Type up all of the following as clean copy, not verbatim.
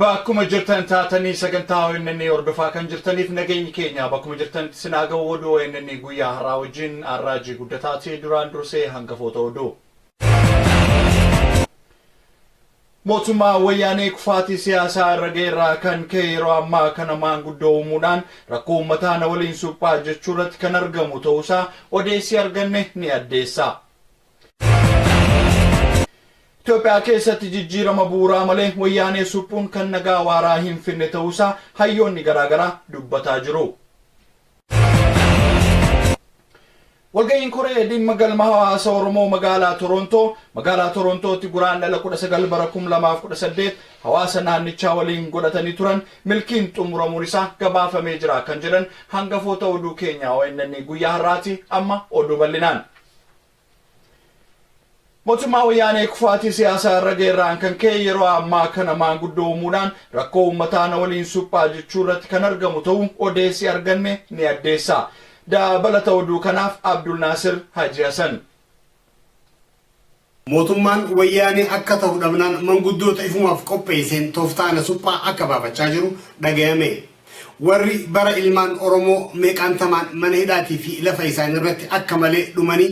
Bakkuma jirtan taatanii sagantaa ONN hordofaa kan jirtaniif nageenyi keenya bakkuma jirtanitti isin haa ga'u. Oduu ONN guyyaa har'aa wajjin Arraajii Guddataati. Duraan dursee hangafoota oduu. Mootummaa Wayyaanee kufaatii siyaasaa irra ga'e irraa kan ka'e yeroo ammaa kana maanguddoo uumuudhaan rakkoo uummataa na waliin suphaa jechuu irratti kan argamu ta'uusaa odeessi arganne ni addeessa. Itoophiyaa keessatti jijjiirama bu'uuraa malee Wayyaanee suphuun kan nagaa waaraa hin finne ta'uusaa hayyoonni garaagaraa dubbataa jiru. Walga'iin koree dhimma galma hawaasa Oromoo magaalaa Torontoo magaalaa Torontootti Guraandhala 19 bara 2018 hawaasa naannichaa waliin godhatanii turan milkiin xumuramuun isaa gabaafamee jira kan jedhan hangafoota oduu keenya ONN guyyaa har'aati. Amma oduu bal'inaan. Mootummaa Wayyaanee kufaatii siyaasaa irra ga'e kan ka'e yeroo ammaa kana maanguddoo uumuudhaan rakkoo uummataa na waliin suphaa jechuu irratti kan argamu ta'uu odeessi arganne ni addeessa. Dabalata oduu kanaaf Abdul Naasir Haji Hasan. Mootummaan Wayyaanee akka ta'u dhabnaan manguddoota ifumaaf qopheesseen tooftaana suphaa akka baafachaa jiru dhagayame. Warri bara ilmaan Oromoo meeqaantamaan mana hidhaatii fi lafa isaanii irratti akka malee dhumanii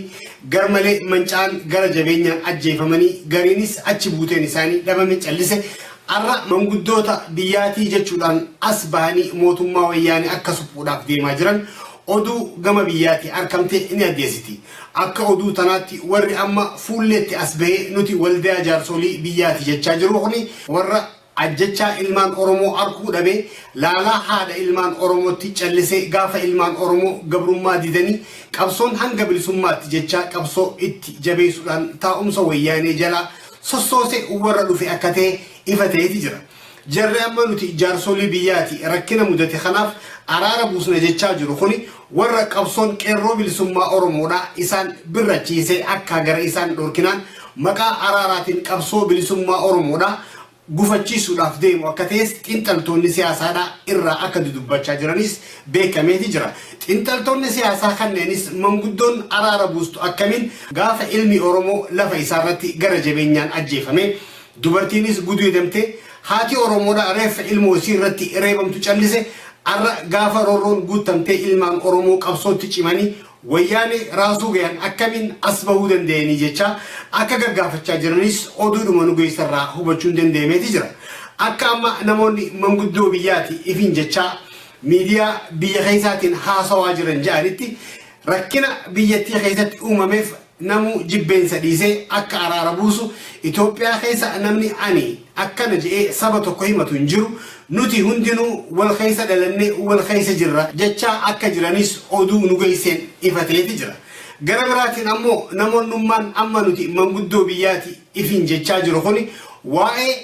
gar malee manca'an gara jabeenyaan ajjeefamanii gariinis achi buuteen isaanii dhabame callise arra manguddoota biyyaatii jechuudhaan as bahanii mootummaa Wayyaanee akka suphuudhaaf deemaa jiran oduu gama biyyaatii argamte ni addeessiti. Akka oduu tanaatti warri amma fuulleetti as bahee nuti waldaa jaarsolii biyyaati jechaa jiru kuni warra ajjechaa ilmaan Oromoo arkuu dhabee laalaa haadha ilmaan Oromootti callisee gaafa ilmaan Oromoo gabrummaa didanii qabsoon hanga bilisummaatti jechaa qabsoo itti jabeessuudhaan taa'umsa Wayyaanee jalaa sossoosee warra dhufe akka ta'e ifa ta'eeti jira. Jarri amma nuti jaarsolii biyyaati rakkina mudate kanaaf araara buusna jechaa jiru kuni warra qabsoon qeerroo bilisummaa Oromoodhaa isaan birrachiisee akka gara isaan dhorkinaan maqaa araaraatiin qabsoo bilisummaa Oromoodhaa gufachiisuudhaaf deemu akka ta'es xiinxaltoonni siyaasaadhaa irraa akka dudubbachaa jiranis beekameeti jira. Xiinxaltoonni siyaasaa kanneenis manguddoon araara buustu akkamiin gaafa ilmi Oromoo lafa isaarratti gara jabeenyaan ajjeefame dubartiinis gudeedamte haati Oromoodhaa reeffa ilmoo isii irratti reebamtu callise arra gaafa roorroon guutamtee ilmaan Oromoo qabsootti cimanii Wayyaanee raasuu gahan akkamiin as bahuu danda'anii jechaa akka gaggaafachaa jiranis oduudhuma nu geessarraa hubachuun danda'ameeti jira. Akka amma namoonni manguddoo biyyaati ifin jechaa miidiyaa biyya keessaatiin haasawaa jiran jedhanitti rakkina biyyattii keessatti uumameef namuu jibbeensa dhiisee akka araara buusu Itoophiyaa keessa namni ani akkana je'ee saba tokko himatu hin jiru, nuti hundinuu wal keessa dhalannee wal keessa jirra jechaa akka jiranis oduu nu geesseen ifa ta'eeti jira. Gara biraatiin ammoo namoonnummaan amma nuti manguddoo biyyaati ifiin jechaa jiru kuni waa'ee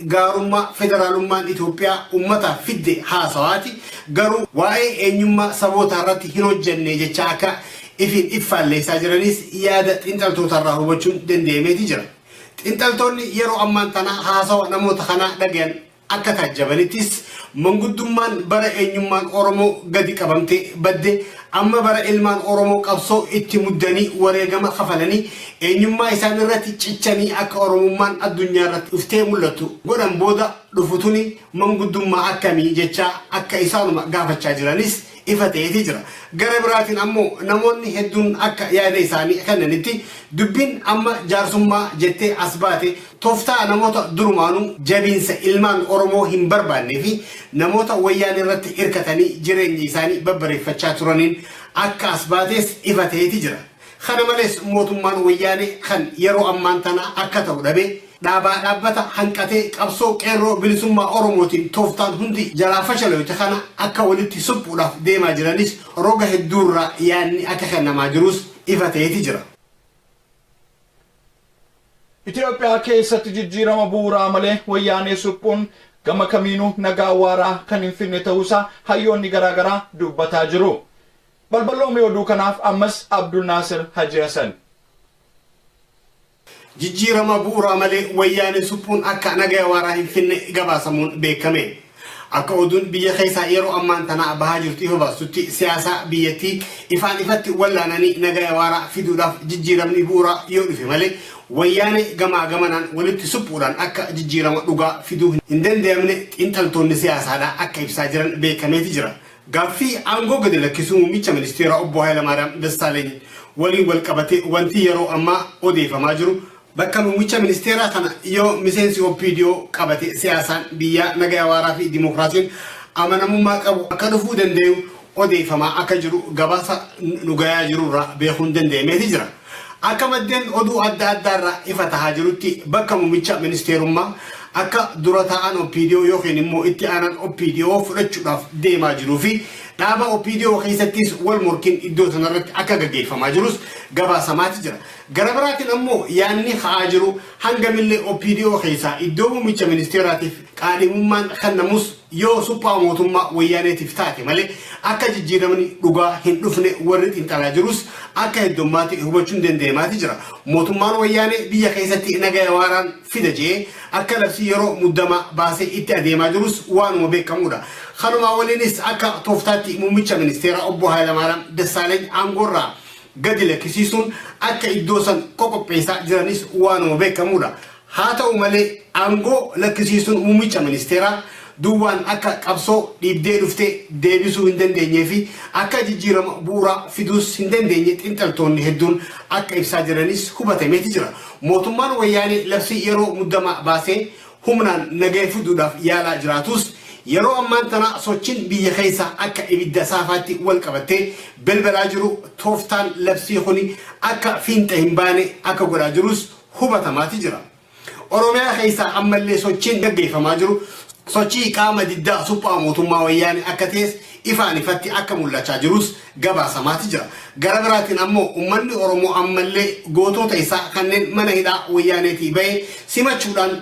gaarummaa federaalummaan Itoophiyaa uummataaf fidde haasawaati, garuu waa'ee eenyummaa sabootaa irratti hin hojjenne jechaa akka ifiin iffaalleessaa jiranis yaada xiinxaltootarraa hubachuun danda'ameeti jira. Xiinxaltoonni yeroo ammaan tana haasawa namoota kanaa dhagayan akka taajjabanittis manguddummaan bara eenyummaan Oromoo gadi qabamtee badde amma bara ilmaan Oromoo qabsoo itti muddanii wareegama kafalanii eenyummaa isaan irratti cichanii akka Oromummaan addunyaa irratti dhuftee mul'attu godhan booda dhufu tuni manguddummaa akkamii jechaa akka isaanuma gaafachaa jiranis ifa ta'eeti jira. Gara biraatiin ammoo namoonni hedduun akka yaada isaanii kennanitti dubbiin amma jaarsummaa jettee as baate tooftaa namoota durumaanuu jabiinsa ilmaan Oromoo hin barbaannee fi namoota Wayyaanee irratti hirkatanii jireenya isaanii babbareeffachaa turaniin akka as baates ifa ta'eeti jira. Kana malees mootummaan Wayyaanee kan yeroo ammaan tana akka ta'u dhabee dhaabaa dhaabbata hanqatee qabsoo qeerroo bilisummaa Oromootiin tooftaan hundi jalaa fashaloyte kana akka walitti suphuudhaaf deemaa jiranis roga hedduurraa yaadni akka kennamaa jirus ifa ta'eeti jira. Itoophiyaa keessatti jijjiirama bu'uuraa malee Wayyaanee suphuun gama kamiinuu nagaa waaraa kan hin finne ta'uusaa hayyoonni garaagaraa dubbataa jiru. Balballoomii oduu kanaaf ammas Abdul Naasir Haji Hasan. Jijjiirama bu'uuraa malee Wayyaanee suphuun akka nagaa waaraa hin finne gabaasamuun beekame. Akka oduun biyya keessaa yeroo ammaan tanaa bahaa jirtu ifa baastutti, siyaasa biyyattii ifaan ifatti wallaananii nagaya waaraa fiduudhaaf jijjiiramni bu'uuraa yoo dhufe malee, Wayyaanee gamaa gamanaan walitti suphuudhaan akka jijjiirama dhugaa fiduu hin danda'amne xiinxaltoonni siyaasaadhaa akka ibsaa jiran beekameeti jira. Gaaffii aangoo gadi lakkisuu muummicha ministeeraa Obbo Hayilamaariyaam Dassaaleeny waliin wal qabatee wanti yeroo ammaa odeeffamaa jiru, bakka muummicha ministeeraa kana yoo miseensi OPDO qabate siyaasaan biyyaa nagaya waaraa fi dimokiraasiin amanamummaa qabu akka dhufuu dandayu odeeffamaa akka jiru gabaasa nu gayaa jirurraa beekuun danda'ameeti jira. Akka maddeen oduu adda addaarraa ifa tahaa jirutti, bakka muummicha ministeerummaa akka dura taa'aan OPDO yookiin immoo itti aanaan OPDO fudhachuudhaaf deemaa jiruu fi dhaaba OPDO keessattis wal morkiin iddoo sanarratti akka gaggeeffamaa jirus gabaasamaati jira. Gara biraatiin ammoo yaanni ka'aa jiru, hangamillee OPDO keessaa iddoo muummicha ministeeraatiif qaadhimummaan kennamus, yoo suphaa mootummaa Wayyaaneetiif taate malee akka jijjiiramni dhugaa hin dhufne warri xiinxalaa jirus akka heddummaatti hubachuun danda'amaati jira. Mootummaan Wayyaanee biyya keessatti nagaya waaraan fida je'ee akka labsii yeroo muddamaa baasee itti adeemaa jirus waanuma beekamuudha. Kanumaa waliinis akka tooftaatti muummicha ministeeraa Obbo Hayilamaariyaam Dassaaleeny aangoorraa gadi lakkisiisuun akka iddoo san qoqopheessaa jiranis waanuma beekamuudha. Haa ta'u malee, aangoo lakkisiisuun muummicha ministeeraa duwwaan akka qabsoo dhiibdee dhufte deebisuu hin dandeenyee fi akka jijjiirama bu'uuraa fiduus hin dandeenye xiinxaltoonni hedduun akka ibsaa jiranis hubatameeti jira. Mootummaan Wayyaanee labsii yeroo muddamaa baasee humnaan nagaya fiduudhaaf yaalaa jiraatus, yeroo ammaan tanaa sochiin biyya keessaa akka ibidda saafaatti wal qabattee belbalaa jiru tooftaan labsii kuni akka fiinxa hin baane akka godhaa jirus hubatamaati jira. Oromiyaa keessaa ammallee sochiin gaggeeffamaa jiru sochii qaama diddaa suphaa mootummaa Wayyaanee akka ta'es ifaan ifatti akka mul'achaa jirus gabaasamaati jira. Gara biraatiin ammoo uummanni Oromoo ammallee gootota isaa kanneen mana hidhaa Wayyaaneetii bahe simachuudhaan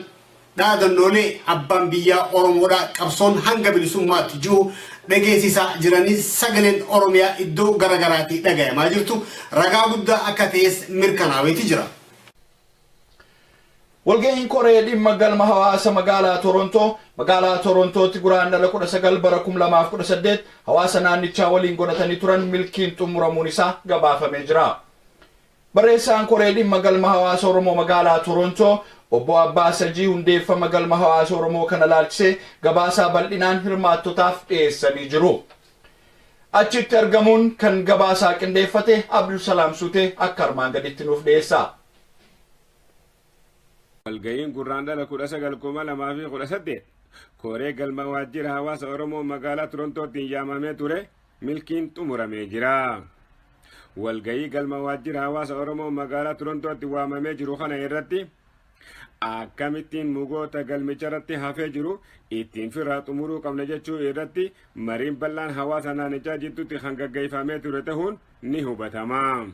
dhaadannoolee "Abbaan biyyaa Oromoodhaa, qabsoon hanga bilisummaatti" jiru dhageessisaa jiranis sagaleen Oromiyaa iddoo garaagaraatii dhagayamaa jirtu ragaa guddaa akka ta'es mirkanaaweeti jira. Walga'iin koree dhimma galma hawaasa magaalaa Torontoo magaalaa Torontootti Guraandhala 19 bara 2018 hawaasa naannichaa waliin godhatanii turan milkiin xumuramuun isaa gabaafamee jira. Barreessaan koree dhimma galma hawaasa Oromoo magaalaa Torontoo Obbo Abbaa Sajii hundeeffama galma hawaasa Oromoo kana laalchisee gabaasaa bal'inaan hirmaattotaaf dhiyeessanii jiru. Achitti argamuun kan gabaasaa qindeeffate Abdulsalaam Suutee akka armaan gaditti nuuf dhiyeessa. Walga'iin Gurraandhala 19,2018 koree galma waajjira hawaasa Oromoo magaalaa Torontootti yaamamee ture milkiin xumuramee jira. Walga'ii galma waajjira hawaasa Oromoo magaalaa Torontootti waamamee jiru kana irratti akkamittiin mugoota galmicha irratti hafee jiru ittiin firraa xumuruu qabna jechuu irratti mariin bal'aan hawaasa naannichaa jidduutti kan gaggeeffamee ture ta'uun ni hubatama.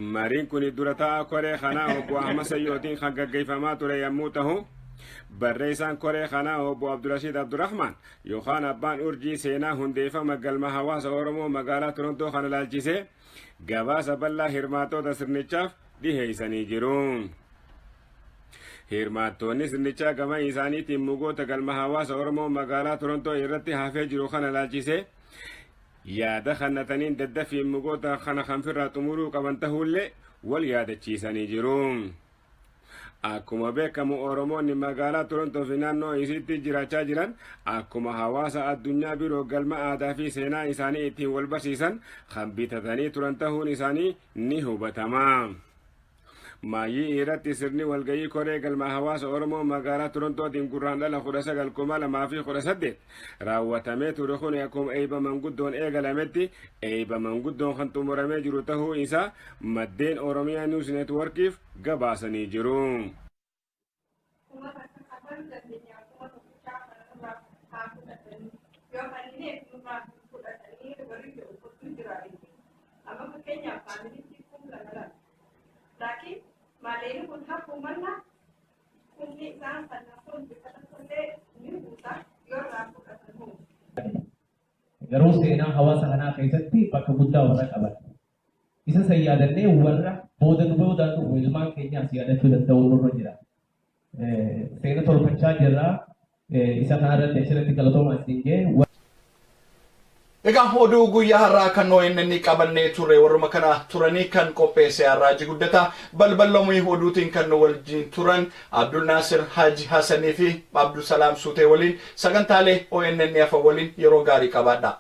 Mariin kun dura ta'a koree kanaa Obbo Ahmad Sayyootiin kan gaggeeffamaa ture yommuu ta'u, barreessaan koree kanaa Obbo Abdurashiid Abdurrahman yookaan Abbaan Urjii seenaa hundeeffama galma hawaasa Oromoo magaalaa Torontoo kana laalchisee gabaasa bal'aa hirmaattoota sirnichaaf dhiheessanii jiru. Hirmaattoonni sirnichaa gama isaaniitiin mugoota galma hawaasa Oromoo magaalaa Torontoo irratti hafee jiru kana laalchisee yaada kannataniin daddaffiin mugoota kana kan firraa xumuruu qaban ta'ullee wal yaadachiisanii jiru. Akkuma beekamu, Oromoonni magaalaa Torontoo fi naannoo isiitti jiraachaa jiran akkuma hawaasa addunyaa biroo galma aadaa fi seenaa isaanii ittiin wal barsiisan kan bitatanii turan ta'uun isaanii ni hubatama. Maayyii irratti sirni walgayii koree galma hawaasa Oromoo magaalaa Torontootiin Gurraandhala 19,2018 raawwatamee ture kun akkuma eebba manguddoon eegalametti eebba manguddoon kan xumuramee jiru ta'uu isaa maddeen Oromiyaa News Networkiif gabaasanii jiru. 1000 kafaluu dandeenya, 1000 kanarraa haa fudhatanii, yoo kanneen nurraa fudhatanii warri jedhu jira. Amma fakkeenyaaf faamiliitti 2000 lama, laakiin maallaqni kun hafuu manna kumni isaan kana kun bifa tokkollee ni buusa yoo irraa fudhatan hoo. Garuu seenaa hawaasa kanaa keessatti bakka guddaa warra qaban. Isa san yaadannee warra booda nu boodaan dhufu ilmaan keenyaas yaadachuu danda'u nurra jira. Seena tolfachaa jirra. Isa kanarratti achirratti galatoomaa isin jee. Egaa oduu guyyaa har'aa kan ONN qabannee turre warruma kana turanii kan qopheesse Harraaji Guddataa balballoomii oduutiin kan nu wajjin turan Abdul Naasir Haji Hassanii fi Abdul Salaam Suutee waliin sagantaalee ONN afan waliin yeroo gaarii qabaadha.